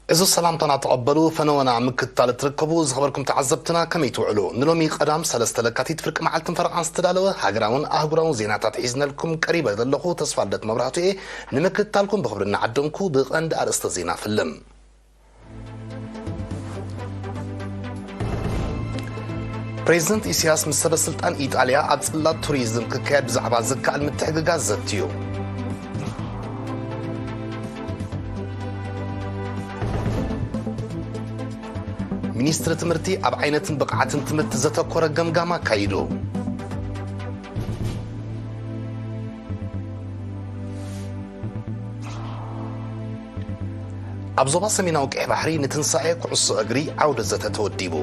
እዚ ሰላምታና ተቐበሉ፣ ፈነወና ምክትታል እትርከቡ ዝኸበርኩም ተዓዘብትና ከመይ ትውዕሉ? ንሎሚ ቀዳም ሰለስተ ለካቲት ፍርቂ መዓልትን ፈረቓን ዝተዳለወ ሃገራውን ኣህጉራውን ዜናታት ሒዝነልኩም ቀሪበ ዘለኹ ተስፋ ልደት መብራህቱ እየ። ንምክትታልኩም ብኽብሪ እናዓደምኩ ብቐንዲ ኣርእስተ ዜና ፍልም። ፕሬዚደንት ኢሳያስ ምስ ሰበ ስልጣን ኢጣልያ ኣብ ጽላት ቱሪዝም ክካየድ ብዛዕባ ዝከኣል ምትሕግጋዝ ዘትዩ። ሚኒስትሪ ትምህርቲ ኣብ ዓይነትን ብቕዓትን ትምህርቲ ዘተኮረ ገምጋም ኣካይዱ። ኣብ ዞባ ሰሜናዊ ቀይሕ ባሕሪ ንትንሳኤ ኩዕሶ እግሪ ዓውደ ዘተ ተወዲቡ።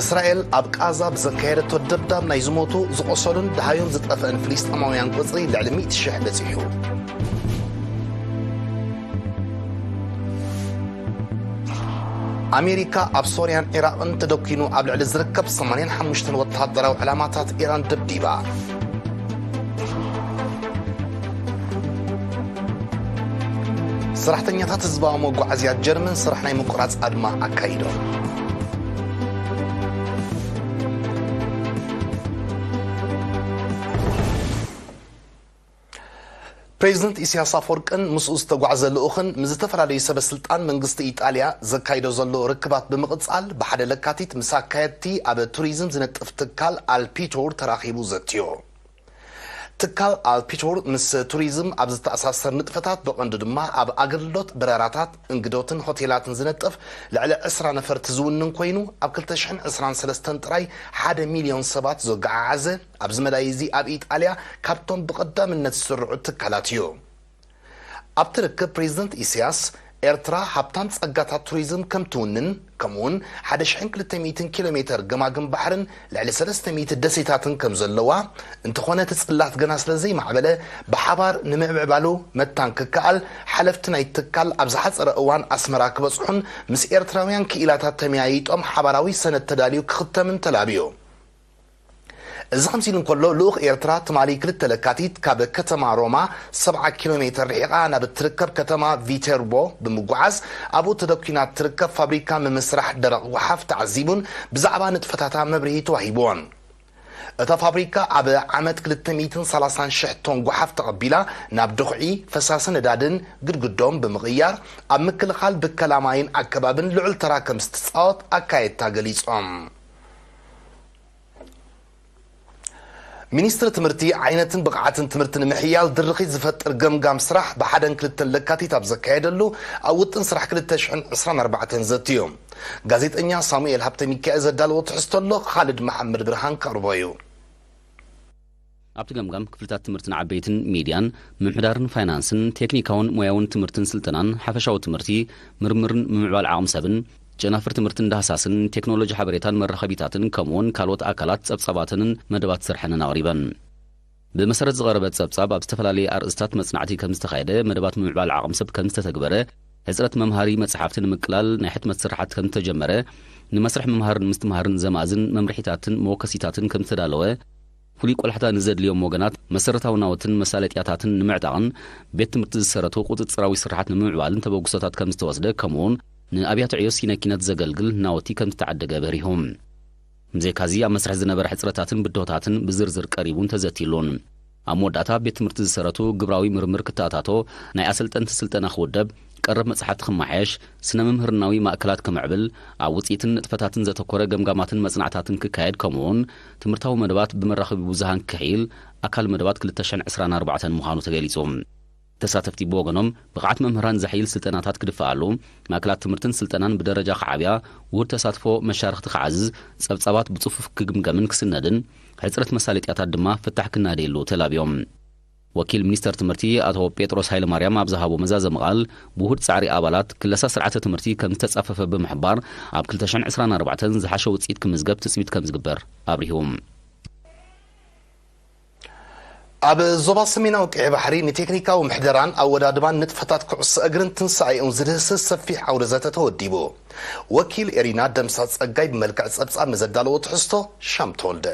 እስራኤል ኣብ ቃዛ ብዘካየደቶ ደብዳብ ናይ ዝሞቱ፣ ዝቖሰሉን ደሃዮም ዝጠፍአን ፍልስጤማውያን ቁጽሪ ልዕሊ ሚእቲ ሽሕ በጺሑ። ኣሜሪካ ኣብ ሶርያን ዒራቕን ተደኲኑ ኣብ ልዕሊ ዝርከብ ሰማንያን ሓሙሽተን ወተሃደራዊ ዕላማታት ኢራን ደብዲባ። ሰራሕተኛታት ህዝባዊ መጓዓዝያ ጀርመን ስራሕ ናይ ምቁራጽ ኣድማ ኣካይዶም። ፕሬዚደንት ኢሳያስ ኣፈወርቅን ምስኡ ዝተጓዕዘ ልኡኽን ምስ ዝተፈላለዩ ሰበ ስልጣን መንግስቲ ኢጣልያ ዘካይዶ ዘሎ ርክባት ብምቕጻል፣ ብሓደ ለካቲት ምስ ኣካየድቲ ኣብ ቱሪዝም ዝነጥፍ ትካል ኣልፒቶር ተራኺቡ ዘትዮ። ትካል ኣልፒቶር ምስ ቱሪዝም ኣብ ዝተኣሳሰር ንጥፈታት፣ ብቐንዱ ድማ ኣብ ኣገልግሎት በረራታት፣ እንግዶትን ሆቴላትን ዝነጥፍ ልዕሊ ዕስራ ነፈርቲ ዝውንን ኮይኑ፣ ኣብ ክልተ ሽሕን ዕስራን ሰለስተን ጥራይ ሓደ ሚልዮን ሰባት ዘጓዓዓዘ፣ ኣብዚ መዳይ እዚ ኣብ ኢጣልያ ካብቶም ብቐዳምነት ዝስርዑ ትካላት እዩ። ኣብቲ ርክብ ፕሬዚደንት ኢሳያስ፣ ኤርትራ ሃብታም ጸጋታት ቱሪዝም ከም ትውንን፣ ከምኡውን ሓደ ሽሕን ክልተ ሚእትን ኪሎ ሜተር ገማግም ባሕርን ልዕሊ ሰለስተ ሚእቲ ደሴታትን ከም ዘለዋ፣ እንተኾነ እቲ ጽላት ገና ስለ ዘይማዕበለ፣ ብሓባር ንምዕብዕባሉ መታን ክከኣል፣ ሓለፍቲ ናይ ትካል ኣብ ዝሓጸረ እዋን ኣስመራ ክበጽሑን ምስ ኤርትራውያን ክኢላታት ተመያይጦም ሓባራዊ ሰነድ ተዳልዩ ክኽተምን ተላብዩ። እዚ ከምዚ ኢሉ እንከሎ፣ ልኡኽ ኤርትራ ትማሊ ክልተ ለካቲት ካብ ከተማ ሮማ ሰብዓ ኪሎ ሜተር ርሒቓ ናብ እትርከብ ከተማ ቪተርቦ ብምጉዓዝ፣ ኣብኡ ተደኲና እትርከብ ፋብሪካ ምምስራሕ ደረቕ ጓሓፍ ተዓዚቡን ብዛዕባ ንጥፈታታ መብርሂ ተዋሂብዎን። እታ ፋብሪካ ኣብ ዓመት ክልተ ሚእትን ሰላሳን ሽሕ ቶን ጓሓፍ ተቐቢላ፣ ናብ ድኹዒ፣ ፈሳሲ ነዳድን ግድግዶን ብምቕያር፣ ኣብ ምክልኻል ብከላ ማይን ኣከባብን ልዑል ተራ ከም ዝትጻወት ኣካየድታ ገሊጾም። ሚኒስትሪ ትምህርቲ ዓይነትን ብቕዓትን ትምህርቲ ንምሕያል ድርኺት ዝፈጥር ገምጋም ስራሕ ብሓደን ክልተን ለካቲት ኣብ ዘካየደሉ ኣብ ውጥን ስራሕ ክልተ ሽሕን ዕስራን ኣርባዕተን ዘትዩ። ጋዜጠኛ ሳሙኤል ሃብተ ሚካኤል ዘዳለዎ ትሕዝቶ ኣሎ፣ ኻልድ መሓመድ ብርሃን ከቕርቦ እዩ። ኣብቲ ገምጋም ክፍልታት ትምህርቲ ንዓበይትን ሚድያን፣ ምምሕዳርን ፋይናንስን፣ ቴክኒካውን ሞያውን ትምህርትን ስልጠናን፣ ሓፈሻዊ ትምህርቲ፣ ምርምርን ምምዕባል ዓቕሚ ሰብን፣ ጨናፍር ትምህርትን ዳህሳስን፣ ቴክኖሎጂ ሓበሬታን መራኸቢታትን፣ ከምኡውን ካልኦት ኣካላት ጸብጻባትንን መደባት ስርሐንን ኣቕሪበን። ብመሰረት ዝቐረበ ጸብጻብ፣ ኣብ ዝተፈላለየ ኣርእስታት መጽናዕቲ ከም ዝተኻየደ፣ መደባት ምምዕባል ዓቕሚ ሰብ ከም ዝተተግበረ፣ ሕጽረት መምሃሪ መጽሓፍቲ ንምቅላል ናይ ሕትመት ስርሓት ከም ዝተጀመረ፣ ንመስርሕ ምምሃርን ምስትምሃርን ዘማእዝን መምርሒታትን መወከሲታትን ከም ዝተዳለወ፣ ፍሉይ ቆላሕታ ንዘድልዮም ወገናት መሰረታዊ ናውትን መሳለጥያታትን ንምዕጣቕን ቤት ትምህርቲ ዝሰረቱ ቁጽጽራዊ ስርሓት ንምምዕባልን ተበግሶታት ከም ዝተወስደ፣ ከምኡውን ንኣብያተ ዕዮ ሲነ ኪነት ዘገልግል ናውቲ ከም ዝተዓደገ በሪሁ። ብዘይካዚ፣ ኣብ መስርሕ ዝነበረ ሕጽረታትን ብድሆታትን ብዝርዝር ቀሪቡን ተዘትይሉን። ኣብ መወዳእታ፣ ቤት ትምህርቲ ዝሰረቱ ግብራዊ ምርምር ክተኣታቶ፣ ናይ ኣሰልጠንቲ ስልጠና ክውደብ፣ ቀረብ መጽሓፍቲ ክመሓየሽ፣ ስነ ምምህርናዊ ማእከላት ክምዕብል፣ ኣብ ውጽኢትን ንጥፈታትን ዘተኮረ ገምጋማትን መጽናዕታትን ክካየድ፣ ከምኡውን ትምህርታዊ መደባት ብመራኸቢ ብዙሃን ክሕይል፣ ኣካል መደባት ክልተ ሽሕን ዕስራን ኣርባዕተን ምዃኑ ተገሊጹ። ተሳተፍቲ ብወገኖም፣ ብቕዓት መምህራን ዘሕይል ስልጠናታት ክድፈኣሉ፣ ማእከላት ትምህርትን ስልጠናን ብደረጃ ክዓብያ፣ ውሁድ ተሳትፎ መሻርኽቲ ክዓዝዝ፣ ጸብጻባት ብጽፉፍ ክግምገምን ክስነድን፣ ሕጽረት መሳለጥያታት ድማ ፍታሕ ክናደየሉ ተላብዮም። ወኪል ሚኒስተር ትምህርቲ ኣቶ ጴጥሮስ ሃይለማርያም ኣብ ዝሃቦ መዛዘሚ ቃል፣ ብውሁድ ጻዕሪ ኣባላት ክለሳ ስርዓተ ትምህርቲ ከም ዝተጻፈፈ ብምሕባር፣ ኣብ ክልተ ሽሕን ዕስራን ኣርባዕተን ዝሓሸ ውጽኢት ክምዝገብ ትጽቢት ከም ዝግበር ኣብሪሁ። ኣብ ዞባ ሰሜናዊ ቀይሕ ባሕሪ ንቴክኒካዊ ምሕደራን ኣወዳድባን ንጥፈታት ኩዕሶ እግርን ትንሳኤኡን ዝድህስስ ሰፊሕ ዓውደ ዘተ ተወዲቡ። ወኪል ኤሪና ደምሳ ጸጋይ ብመልክዕ ጸብጻብ ንዘዳለዎ ትሕዝቶ ሻም ተወልደ።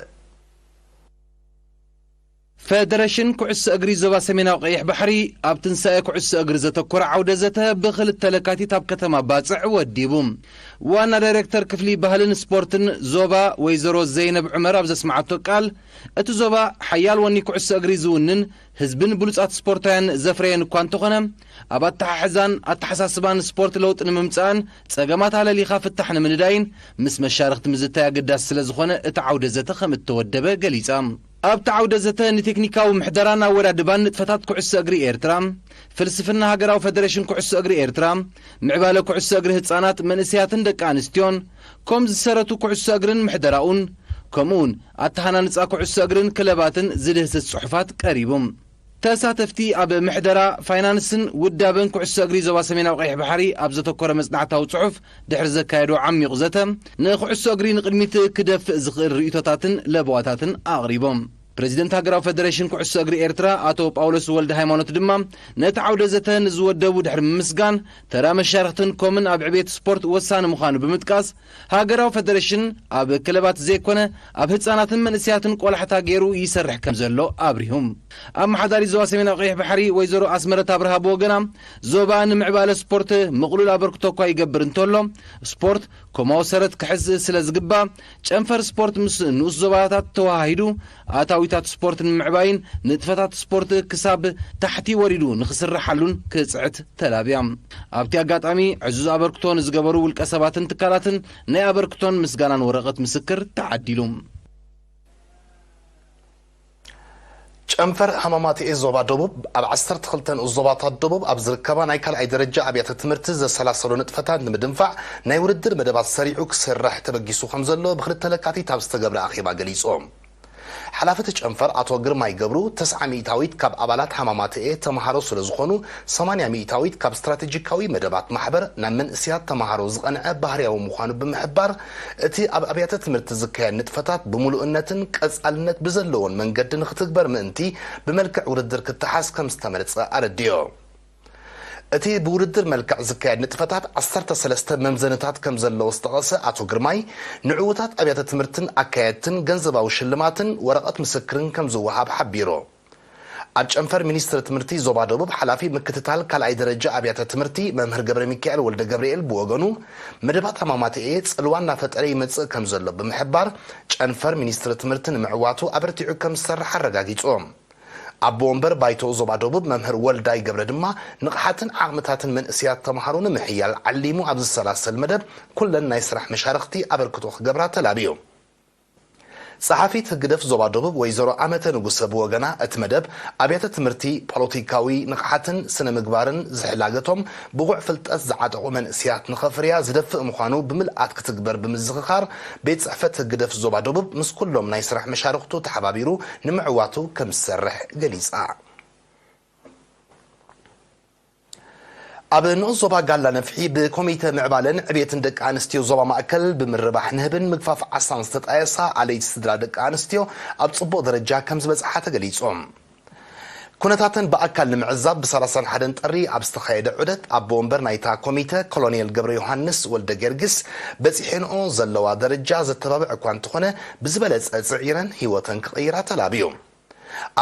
ፈደረሽን ኩዕሶ እግሪ ዞባ ሰሜናዊ ቀይሕ ባሕሪ ኣብ ትንሳኤ ኩዕሶ እግሪ ዘተኮረ ዓውደ ዘተ ብክልተ ለካቲት ኣብ ከተማ ባጽዕ ወዲቡ። ዋና ዳይሬክተር ክፍሊ ባህልን ስፖርትን ዞባ ወይዘሮ ዘይነብ ዑመር ኣብ ዘስምዓቶ ቃል፣ እቲ ዞባ ሓያል ወኒ ኩዕሶ እግሪ ዝውንን ህዝብን ብሉጻት ስፖርታውያን ዘፍረየን እኳ እንተኾነ፣ ኣብ ኣተሓሕዛን ኣተሓሳስባን ስፖርት ለውጢ ንምምጻእን ጸገማት ኣለሊኻ ፍታሕ ንምንዳይን ምስ መሻርኽቲ ምዝታይ ኣገዳሲ ስለ ዝኾነ እቲ ዓውደ ዘተ ከም እተወደበ ገሊጻ። ኣብቲ ዓውደ ዘተ ንቴክኒካዊ ምሕደራን ኣወዳድባን ንጥፈታት ኩዕሶ እግሪ ኤርትራ፣ ፍልስፍና ሃገራዊ ፈደሬሽን ኩዕሶ እግሪ ኤርትራ፣ ምዕባለ ኩዕሶ እግሪ ህጻናት፣ መንእሰያትን ደቂ ኣንስትዮን፣ ኮም ዝሰረቱ ኩዕሶ እግርን ምሕደራኡን፣ ከምኡውን ኣተሃናንጻ ኩዕሶ እግርን ክለባትን ዝድህስስ ጽሑፋት ቀሪቡ። ተሳተፍቲ ኣብ ምሕደራ፣ ፋይናንስን ውዳበን ኩዕሶ እግሪ ዞባ ሰሜናዊ ቀይሕ ባሕሪ ኣብ ዘተኮረ መጽናዕታዊ ጽሑፍ ድሕሪ ዘካየዶ ዓሚቑ ዘተ፣ ንኩዕሶ እግሪ ንቕድሚት ክደፍእ ዝኽእል ርእይቶታትን ለበዋታትን ኣቕሪቦም። ፕሬዚደንት ሃገራዊ ፈደሬሽን ኩዕሶ እግሪ ኤርትራ ኣቶ ጳውሎስ ወልደ ሃይማኖት ድማ ነቲ ዓውደ ዘተ ንዝወደቡ ድሕሪ ምምስጋን፣ ተራ መሻርኽትን ኮምን ኣብ ዕቤት ስፖርት ወሳኒ ምዃኑ ብምጥቃስ፣ ሃገራዊ ፈደሬሽን ኣብ ክለባት ዘይኮነ ኣብ ህጻናትን መንእሰያትን ቆላሕታ ገይሩ ይሰርሕ ከም ዘሎ ኣብሪሁ። ኣመሓዳሪ ዞባ ሰሜናዊ ቀይሕ ባሕሪ ወይዘሮ ኣስመረት ኣብርሃ ብወገና፣ ዞባ ንምዕባለ ስፖርት ምቕሉል ኣበርክቶ እኳ ይገብር እንተሎ፣ ስፖርት ኮማዊ ሰረት ክሕዝ ስለ ዝግባእ፣ ጨንፈር ስፖርት ምስ ንኡስ ዞባታት ተወሃሂዱ ኣታዊታት ስፖርት ንምዕባይን ንጥፈታት ስፖርት ክሳብ ታሕቲ ወሪዱ ንኽስርሓሉን ክጽዕት ተላብያ። ኣብቲ ኣጋጣሚ ዕዙዝ ኣበርክቶ ንዝገበሩ ውልቀ ሰባትን ትካላትን ናይ ኣበርክቶን ምስጋናን ወረቐት ምስክር ተዓዲሉ። ጨንፈር ሃማማተኤ ዞባ ደቡብ ኣብ ዓሰርተ ክልተ ንኡስ ዞባታት ደቡብ ኣብ ዝርከባ ናይ ካልኣይ ደረጃ ኣብያተ ትምህርቲ ዘሰላሰሎ ንጥፈታት ንምድንፋዕ ናይ ውድድር መደባት ሰሪዑ ክስራሕ ተበጊሱ ከም ዘሎ ብክልተ ለካቲት ኣብ ዝተገብረ ኣኼባ ገሊጹ። ሓላፊ እቲ ጨንፈር ኣቶ ግርማይ ገብሩ፣ ተስዓ ሚእታዊት ካብ ኣባላት ሃማማተኤ ተምሃሮ ስለ ዝኾኑ፣ ሰማንያ ሚእታዊት ካብ ስትራቴጂካዊ መደባት ማሕበር ናብ መንእስያት ተምሃሮ ዝቐንዐ ባህርያዊ ምዃኑ ብምሕባር፣ እቲ ኣብ ኣብያተ ትምህርቲ ዝካየድ ንጥፈታት ብምሉእነትን ቀጻልነት ብዘለዎን መንገዲ ንክትግበር ምእንቲ ብመልክዕ ውድድር ክተሓዝ ከም ዝተመርጸ ኣረዲኦ። እቲ ብውድድር መልክዕ ዝካየድ ንጥፈታት ዓሰርተ ሰለስተ መምዘንታት ከም ዘለዎ ዝጠቐሰ ኣቶ ግርማይ፣ ንዕዉታት ኣብያተ ትምህርትን ኣካየድትን ገንዘባዊ ሽልማትን ወረቐት ምስክርን ከም ዝወሃብ ሓቢሩ። ኣብ ጨንፈር ሚኒስትሪ ትምህርቲ ዞባ ደቡብ ሓላፊ ምክትታል ካልኣይ ደረጃ ኣብያተ ትምህርቲ መምህር ገብረ ሚካኤል ወልደ ገብርኤል ብወገኑ፣ መደባት ሃማማተኤ ጽልዋ እናፈጠረ ይመጽእ ከም ዘሎ ብምሕባር፣ ጨንፈር ሚኒስትሪ ትምህርቲ ንምዕዋቱ ኣበርቲዑ ከም ዝሰርሕ ኣረጋጊጹ። ኣቦ ወንበር ባይቶ ዞባ ደቡብ መምህር ወልዳይ ገብረ ድማ፣ ንቕሓትን ዓቕምታትን መንእስያት ተምሃሮ ንምሕያል ዓሊሙ ኣብ ዝሰላሰል መደብ፣ ኩለን ናይ ስራሕ መሻርኽቲ ኣበርክቶ ክገብራ ተላብዩ። ጸሓፊት ህግደፍ ዞባ ደቡብ ወይዘሮ ኣመተ ንጉሰ ብወገና፣ እቲ መደብ ኣብያተ ትምህርቲ ፖለቲካዊ ንቕሓትን ስነ ምግባርን ዝሕላገቶም ብቑዕ ፍልጠት ዝዓጠቑ መንእስያት ንኸፍርያ ዝደፍእ ምዃኑ ብምልኣት ክትግበር ብምዝኽኻር፣ ቤት ጽሕፈት ህግደፍ ዞባ ደቡብ ምስ ኩሎም ናይ ስራሕ መሻርኽቱ ተሓባቢሩ ንምዕዋቱ ከም ዝሰርሕ ገሊጻ። ኣብ ንኡስ ዞባ ጋላ ነፍሒ ብኮሚተ ምዕባለን ዕቤትን ደቂ ኣንስትዮ ዞባ ማእከል ብምርባሕ ንህብን ምግፋፍ ዓሳን ዝተጣየሳ ኣለይቲ ስድራ ደቂ ኣንስትዮ ኣብ ጽቡቕ ደረጃ ከም ዝበጽሓ ተገሊጹ። ኩነታተን ብኣካል ንምዕዛብ ብ ሰላሳን ሓደን ጥሪ ኣብ ዝተኻየደ ዑደት ኣቦ ወንበር ናይታ ኮሚተ ኮሎኔል ገብረ ዮሃንስ ወልደ ጊዮርጊስ በጺሐንኦ ዘለዋ ደረጃ ዘተባብዕ እኳ እንተኾነ ብዝበለጸ ጽዒረን ህይወተን ክቕይራ ተላብዩ።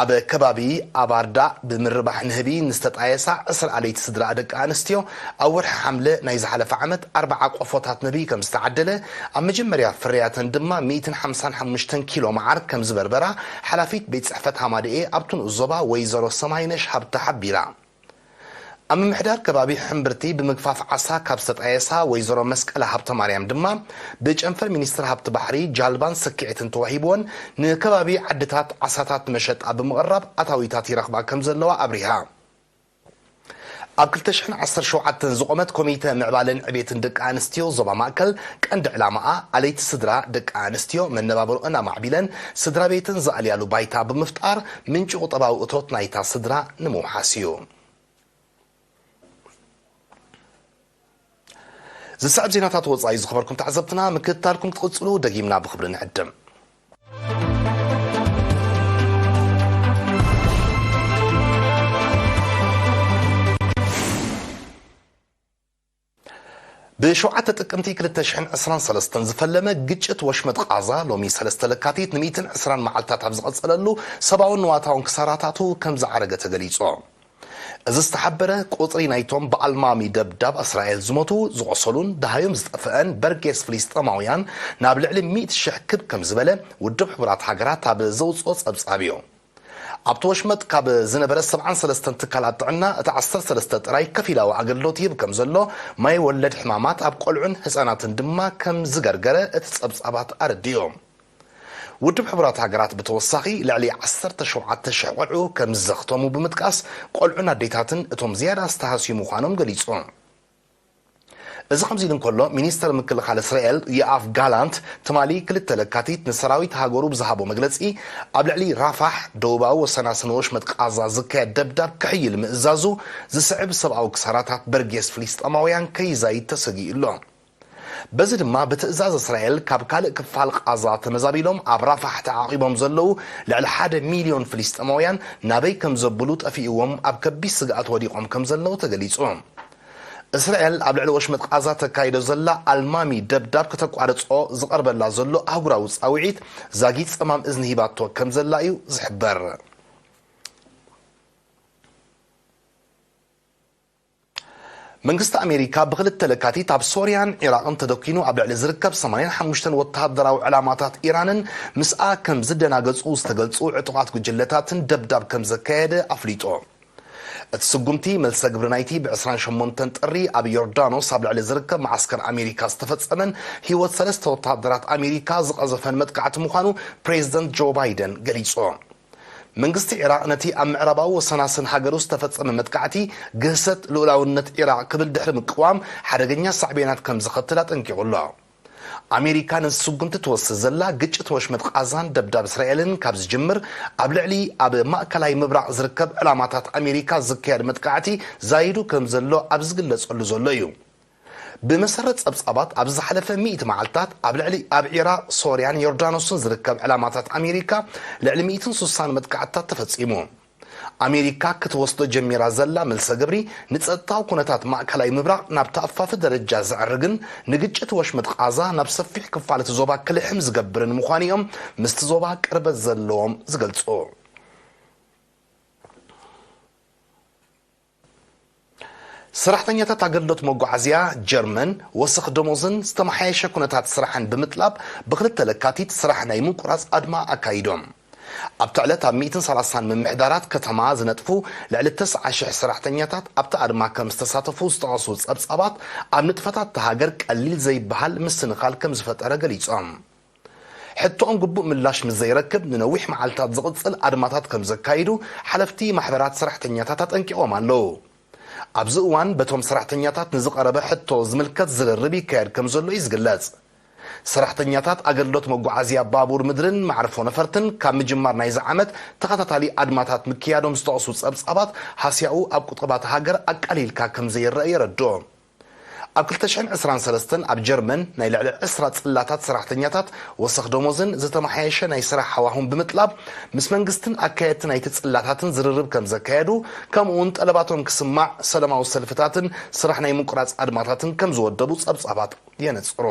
ኣብ ከባቢ ኣባርዳ ብምርባሕ ንህቢ ንዝተጣየሳ ዕስራ ኣለይቲ ስድራ ደቂ ኣንስትዮ ኣብ ወርሒ ሓምለ ናይ ዝሓለፈ ዓመት ኣርብዓ ቆፎታት ንህቢ ከም ዝተዓደለ ኣብ መጀመርያ ፍርያተን ድማ ሚእትን ሓምሳን ሓሙሽተን ኪሎ መዓር ከም ዝበርበራ ሓላፊት ቤት ጽሕፈት ሃማደኤ ኣብቲ ንኡስ ዞባ ወይዘሮ ሰማይነሽ ሃብተ ሓቢራ። ኣብ ምምሕዳር ከባቢ ሕምብርቲ ብምግፋፍ ዓሳ ካብ ዝተጣየሳ ወይዘሮ መስቀለ ሃብተ ማርያም ድማ ብጨንፈር ሚኒስትሪ ሃብቲ ባሕሪ ጃልባን ስክዒትን ተዋሂብወን ንከባቢ ዓድታት ዓሳታት መሸጣ ብምቕራብ ኣታዊታት ይረኽባ ከም ዘለዋ ኣብሪሃ። ኣብ ክልተ ሽሕን ዓሰርተ ሸውዓተን ዝቖመት ኮሚተ ምዕባለን ዕቤትን ደቂ ኣንስትዮ ዞባ ማእከል ቀንዲ ዕላማኣ ኣለይቲ ስድራ ደቂ ኣንስትዮ መነባብሮአን ኣማዕቢለን ስድራ ቤትን ዝኣልያሉ ባይታ ብምፍጣር ምንጪ ቁጠባዊ እቶት ናይታ ስድራ ንምውሓስ እዩ። ዝስዕብ ዜናታት ወጻኢ ዝኸበርኩም ተዓዘብትና ምክትታልኩም ክትቕጽሉ ደጊምና ብኽብሪ ንዕድም። ብሸውዓተ ጥቅምቲ ክልተ ሽሕን ዕስራን ሰለስተን ዝፈለመ ግጭት ወሽመጥ ቃዛ ሎሚ ሰለስተ ለካቲት ንሚእትን ዕስራን መዓልታት ኣብ ዝቐጸለሉ ሰብኣውን ንዋታውን ክሳራታቱ ከም ዝዓረገ ተገሊጹ። እዚ ዝተሓበረ ቁጽሪ ናይቶም ብኣልማሚ ደብዳብ እስራኤል ዝሞቱ፣ ዝቖሰሉን ደሃዮም ዝጠፍአን በርጌስ ፍልስጤማውያን ናብ ልዕሊ ሚእቲ ሽሕ ክብ ከም ዝበለ ውድብ ሕቡራት ሃገራት ኣብ ዘውጽኦ ጸብጻብ እዩ። ኣብቲ ወሽመጥ ካብ ዝነበረ ሰብዓን ሰለስተን ትካላት ጥዕና እቲ ዓሰርተ ሰለስተ ጥራይ ከፊላዊ ኣገልግሎት ይህብ ከም ዘሎ፣ ማይ ወለድ ሕማማት ኣብ ቆልዑን ህጻናትን ድማ ከም ዝገርገረ እቲ ጸብጻባት ኣረዲኡ። ውድብ ሕቡራት ሃገራት ብተወሳኺ ልዕሊ ዓሰርተ ሸውዓተ ሽሕ ቆልዑ ከም ዘኽተሙ ብምጥቃስ፣ ቆልዑን ኣዴታትን እቶም ዝያዳ ዝተሃስዩ ምዃኖም ገሊጹ። እዚ ከምዚ ኢሉ እንከሎ፣ ሚኒስተር ምክልኻል እስራኤል ዮኣፍ ጋላንት ትማሊ ክልተ ለካቲት ንሰራዊት ሃገሩ ብዝሃቦ መግለጺ፣ ኣብ ልዕሊ ራፋሕ ደቡባዊ ወሰናስን ወሽመጥ ቃዛ ዝካየድ ደብዳብ ክሕይል ምእዛዙ ዝስዕብ ሰብኣዊ ክሳራታት በርጌስ ፍልስጤማውያን ከይዛይድ ተሰጊኡ ኣሎ። በዚ ድማ ብትእዛዝ እስራኤል ካብ ካልእ ክፋል ቃዛ ተመዛቢሎም ኣብ ራፋሕ ተዓቒቦም ዘለዉ ልዕሊ ሓደ ሚልዮን ፍልስጤማውያን ናበይ ከም ዘብሉ ጠፊእዎም ኣብ ከቢድ ስግኣት ወዲቖም ከም ዘለዉ ተገሊጹ። እስራኤል ኣብ ልዕሊ ወሽመጥ ቃዛ ተካይዶ ዘላ ኣልማሚ ደብዳብ ከተቋርጾ ዝቐርበላ ዘሎ ኣህጉራዊ ጻውዒት ዛጊት ጸማም እዝኒ ሂባቶ ከም ዘላ እዩ ዝሕበር። መንግስቲ ኣሜሪካ ብክልተ ለካቲት ኣብ ሶርያን ዒራቕን ተደኪኑ ኣብ ልዕሊ ዝርከብ ሰማንያን ሓሙሽተን ወተሃደራዊ ዕላማታት ኢራንን ምስኣ ከም ዝደናገጹ ዝተገልጹ ዕጡቓት ጉጅለታትን ደብዳብ ከም ዘካየደ ኣፍሊጡ። እቲ ስጉምቲ መልሰ ግብሪ ናይቲ ብ ዕስራን ሸሞንተን ጥሪ ኣብ ዮርዳኖስ ኣብ ልዕሊ ዝርከብ መዓስከር ኣሜሪካ ዝተፈጸመን ህይወት ሰለስተ ወተሃደራት ኣሜሪካ ዝቐዘፈን መጥቃዕቲ ምዃኑ ፕሬዚደንት ጆ ባይደን ገሊጹ። መንግስቲ ዒራቕ ነቲ ኣብ ምዕራባዊ ወሰናስን ሃገሩ ዝተፈጸመ መጥቃዕቲ ግህሰት ልኡላውነት ዒራቕ ክብል ድሕሪ ምቅዋም፣ ሓደገኛ ሳዕቤናት ከም ዘኸትል ኣጠንቂቑ ኣሎ። ኣሜሪካ ነዚ ስጉምቲ ትወስድ ዘላ፣ ግጭት ወሽመጥ ቃዛን ደብዳብ እስራኤልን ካብ ዝጅምር፣ ኣብ ልዕሊ ኣብ ማእከላይ ምብራቕ ዝርከብ ዕላማታት ኣሜሪካ ዝካየድ መጥቃዕቲ ዛይዱ ከም ዘሎ ኣብ ዝግለጸሉ ዘሎ እዩ። ብመሰረት ጸብጻባት፣ ኣብ ዝሓለፈ ሚእቲ መዓልታት ኣብ ልዕሊ ኣብ ዒራቕ፣ ሶርያን ዮርዳኖስን ዝርከብ ዕላማታት ኣሜሪካ ልዕሊ ሚእትን ስሳን መጥቃዕትታት ተፈጺሙ። ኣሜሪካ ክትወስዶ ጀሚራ ዘላ መልሰ ግብሪ፣ ንጸጥታዊ ኩነታት ማእከላይ ምብራቕ ናብ ተኣፋፊ ደረጃ ዘዕርግን ንግጭት ወሽመጥ ቃዛ ናብ ሰፊሕ ክፋል እቲ ዞባ ክልሕም ዝገብርን ምዃኑ እዮም ምስቲ ዞባ ቅርበት ዘለዎም ዝገልጹ። ሰራሕተኛታት ኣገልግሎት መጓዓዝያ ጀርመን ወሰኽ ደሞዝን ዝተመሓየሸ ኩነታት ስራሕን ብምጥላብ ብክልተ ለካቲት ስራሕ ናይ ምቁራጽ ኣድማ ኣካይዶም። ኣብቲ ዕለት ኣብ ሚእትን ሰላሳን ምምሕዳራት ከተማ ዝነጥፉ ልዕሊ ተስዓ ሽሕ ሰራሕተኛታት ኣብቲ ኣድማ ከም ዝተሳተፉ ዝጠቐሱ ጸብጻባት፣ ኣብ ንጥፈታት እታ ሃገር ቀሊል ዘይበሃል ምስንኻል ከም ዝፈጠረ ገሊጾም። ሕቶኦም ግቡእ ምላሽ ምስ ዘይረክብ ንነዊሕ መዓልታት ዝቕጽል ኣድማታት ከም ዘካይዱ ሓለፍቲ ማሕበራት ሰራሕተኛታት ኣጠንቂቖም ኣለዉ። ኣብዚ እዋን በቶም ሰራሕተኛታት ንዝቐረበ ሕቶ ዝምልከት ዝርርብ ይካየድ ከም ዘሎ እዩ ዝግለጽ። ሰራሕተኛታት ኣገልግሎት መጓዓዝያ ባቡር ምድርን መዕርፎ ነፈርትን ካብ ምጅማር ናይዚ ዓመት ተኸታታሊ ኣድማታት ምክያዶም ዝጠቕሱ ጸብጻባት፣ ሃስያኡ ኣብ ቁጠባ እታ ሃገር ኣቃሊልካ ከም ዘይረአ የረድኦ። ኣብ ክልተ ሽሕን ዕስራን ሰለስተን ኣብ ጀርመን ናይ ልዕሊ ዕስራ ጽላታት ሰራሕተኛታት ወሰኽ ደሞዝን ዝተመሓየሸ ናይ ስራሕ ሃዋሁን ብምጥላብ፣ ምስ መንግስትን ኣካየድቲ ናይቲ ጽላታትን ዝርርብ ከም ዘካየዱ፣ ከምኡ እውን ጠለባቶም ክስማዕ ሰላማዊ ሰልፍታትን ስራሕ ናይ ምቁራጽ ኣድማታትን ከም ዝወደቡ ጸብጻባት የነጽሩ።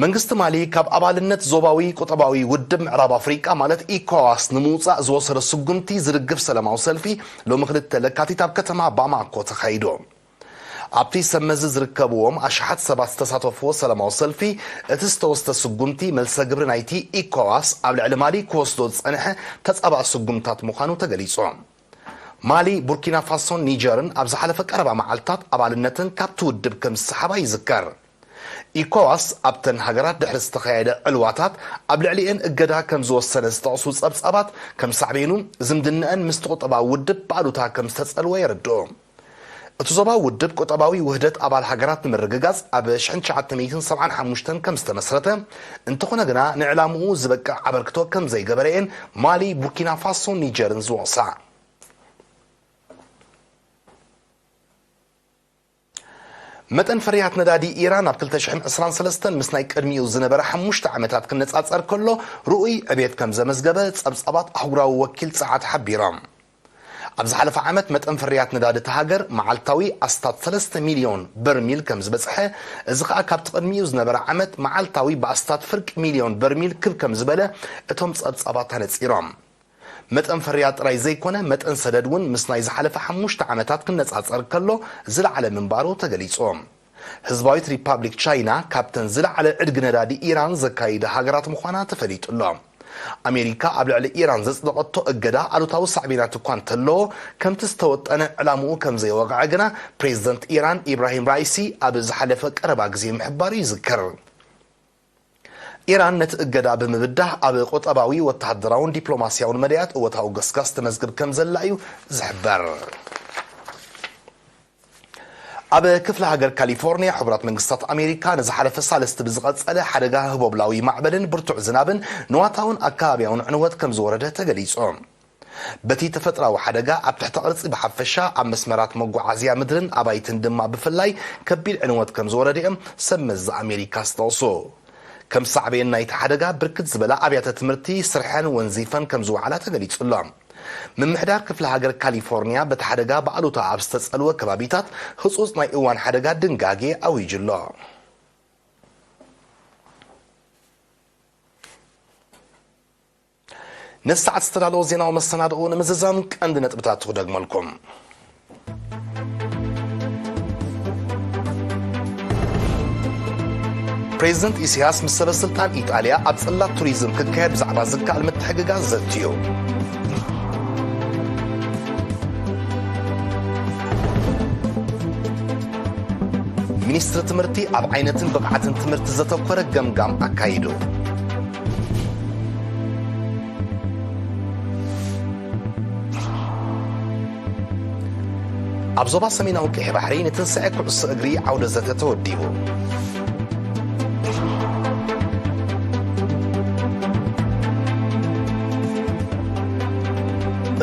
መንግስቲ ማሊ ካብ ኣባልነት ዞባዊ ቁጠባዊ ውድብ ምዕራብ ኣፍሪቃ ማለት ኢኮዋስ ንምውጻእ ዝወሰዶ ስጉምቲ ዝድግፍ ሰላማዊ ሰልፊ ሎሚ ክልተ ለካቲት ኣብ ከተማ ባማኮ ተኻይዱ። ኣብቲ ሰብ መዚ ዝርከብዎም ኣሽሓት ሰባት ዝተሳተፍዎ ሰላማዊ ሰልፊ፣ እቲ ዝተወስደ ስጉምቲ መልሰ ግብሪ ናይቲ ኢኮዋስ ኣብ ልዕሊ ማሊ ክወስዶ ዝጸንሐ ተጻባኢ ስጉምታት ምዃኑ ተገሊጹ። ማሊ፣ ቡርኪና ፋሶን ኒጀርን ኣብ ዝሓለፈ ቀረባ መዓልታት ኣባልነተን ካብቲ ውድብ ከም ዝሰሓባ ይዝከር። ኢኮዋስ ኣብተን ሃገራት ድሕሪ ዝተኻየደ ዕልዋታት ኣብ ልዕሊኤን እገዳ ከም ዝወሰነ ዝጠቕሱ ጸብጻባት፣ ከም ሳዕቤኑ ዝምድነአን ምስቲ ቁጠባዊ ውድብ ብኣሉታ ከም ዝተጸልወ የረድኦ። እቲ ዞባዊ ውድብ ቁጠባዊ ውህደት ኣባል ሃገራት ንምርግጋጽ ኣብ ሽሕን ትሽዓተ ሚእትን ሰብዓን ሓሙሽተን ከም ዝተመስረተ፣ እንተኾነ ግና ንዕላምኡ ዝበቅዕ ኣበርክቶ ከም ዘይገበረኤን ማሊ፣ ቡርኪና ፋሶን ኒጀርን ዝወቕሳ። መጠን ፍርያት ነዳዲ ኢራን ኣብ ክልተ ሽሕን ዕስራን ሰለስተን ምስ ናይ ቅድሚኡ ዝነበረ ሓሙሽተ ዓመታት ክነጻጸር ከሎ ርኡይ ዕብየት ከም ዘመዝገበ ጸብጻባት ኣህጉራዊ ወኪል ጸዓት ሓቢሮም። ኣብ ዝሓለፈ ዓመት መጠን ፍርያት ነዳዲ እታ ሃገር መዓልታዊ ኣስታት ሰለስተ ሚልዮን በርሚል ከም ዝበጽሐ፣ እዚ ከኣ ካብቲ ቅድሚኡ ዝነበረ ዓመት መዓልታዊ ብኣስታት ፍርቂ ሚልዮን በርሚል ክብ ከም ዝበለ እቶም ጸብጻባት ኣነጺሮም። መጠን ፍርያት ጥራይ ዘይኮነ፣ መጠን ሰደድ እውን ምስ ናይ ዝሓለፈ ሓሙሽተ ዓመታት ክነጻጸር ከሎ ዝለዓለ ምንባሩ ተገሊጹ። ህዝባዊት ሪፓብሊክ ቻይና ካብተን ዝለዓለ ዕድጊ ነዳዲ ኢራን ዘካይዳ ሃገራት ምዃና ተፈሊጡ ኣሎ። ኣሜሪካ ኣብ ልዕሊ ኢራን ዘጽደቐቶ እገዳ ኣሉታዊ ሳዕቤናት እኳ እንተለዎ፣ ከምቲ ዝተወጠነ ዕላምኡ ከም ዘይወቕዐ ግና ፕሬዝደንት ኢራን ኢብራሂም ራይሲ ኣብ ዝሓለፈ ቀረባ ግዜ ምሕባሩ ይዝከር። ኢራን ነቲ እገዳ ብምብዳህ ኣብ ቁጠባዊ፣ ወተሃደራውን ዲፕሎማስያውን መዳያት እወታዊ ገስጋስ ተመዝግብ ከም ዘላ እዩ ዝሕበር። ኣብ ክፍለ ሃገር ካሊፎርኒያ፣ ሕቡራት መንግስታት ኣሜሪካ ንዝሓለፈ ሳልስቲ ብዝቐጸለ ሓደጋ ህቦብላዊ ማዕበልን ብርቱዕ ዝናብን ንዋታውን ኣከባቢያውን ዕንወት ከም ዝወረደ ተገሊጹ። በቲ ተፈጥራዊ ሓደጋ ኣብ ትሕተ ቅርጺ ብሓፈሻ፣ ኣብ መስመራት መጓዓዝያ ምድርን ኣባይትን ድማ ብፍላይ ከቢድ ዕንወት ከም ዝወረደ እዮም ሰብ መዚ ኣሜሪካ ዝጠቕሱ። ከም ሳዕቤን ናይቲ ሓደጋ ብርክት ዝበላ ኣብያተ ትምህርቲ ስርሐን ወንዚፈን ከም ዝወዓላ ተገሊጹ ኣሎ። ምምሕዳር ክፍለ ሃገር ካሊፎርኒያ በቲ ሓደጋ ብኣሉታ ኣብ ዝተጸልወ ከባቢታት ህጹጽ ናይ እዋን ሓደጋ ድንጋጌ ኣዊጁ ኣሎ። ነዚ ሰዓት ዝተዳለወ ዜናዊ መሰናድኦ ንምዝዛም ቀንዲ ነጥብታት ክደግመልኩም። ፕሬዚደንት ኢሳያስ ምስ ሰበ ስልጣን ኢጣልያ ኣብ ጽላት ቱሪዝም ክካየድ ብዛዕባ ዝከኣል ምትሕግጋዝ ዘትዩ። ሚኒስትሪ ትምህርቲ ኣብ ዓይነትን ብቕዓትን ትምህርቲ ዘተኮረ ገምጋም ኣካይዱ። ኣብ ዞባ ሰሜናዊ ቀይሕ ባሕሪ ንትንሳኤ ኩዕሶ እግሪ ዓውደ ዘተ ተወዲቡ።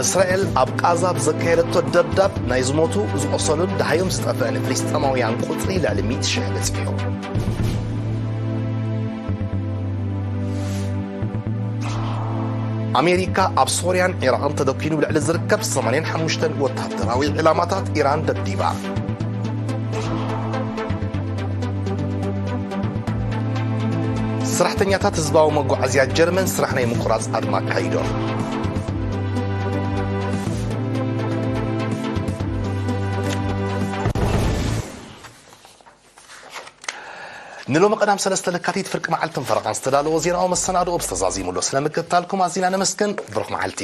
እስራኤል ኣብ ቃዛ ብዘካየደቶ ደብዳብ ናይ ዝሞቱ፣ ዝቖሰሉን ደሃዮም ዝጠፍአን ፍልስጤማውያን ቁጽሪ ልዕሊ ሚእቲ ሽሕ በጺሑ። ኣሜሪካ ኣብ ሶርያን ዒራቕን ተደኲኑ ብልዕሊ ዝርከብ ሰማንያን ሓሙሽተን ወታደራዊ ዕላማታት ኢራን ደብዲባ። ሰራሕተኛታት ህዝባዊ መጓዓዝያ ጀርመን ስራሕ ናይ ምቁራጽ ኣድማ ኣካይዶም። ንሎሚ ቀዳም ሰለስተ ለካቲት ፍርቂ መዓልትን ፈረቓን ዝተዳለወ ዜናዊ መሰናድኦ ብዝተዛዚሙሉ ስለምክትታልኩም ኣዚና ነመስግን። ብሩኽ መዓልቲ።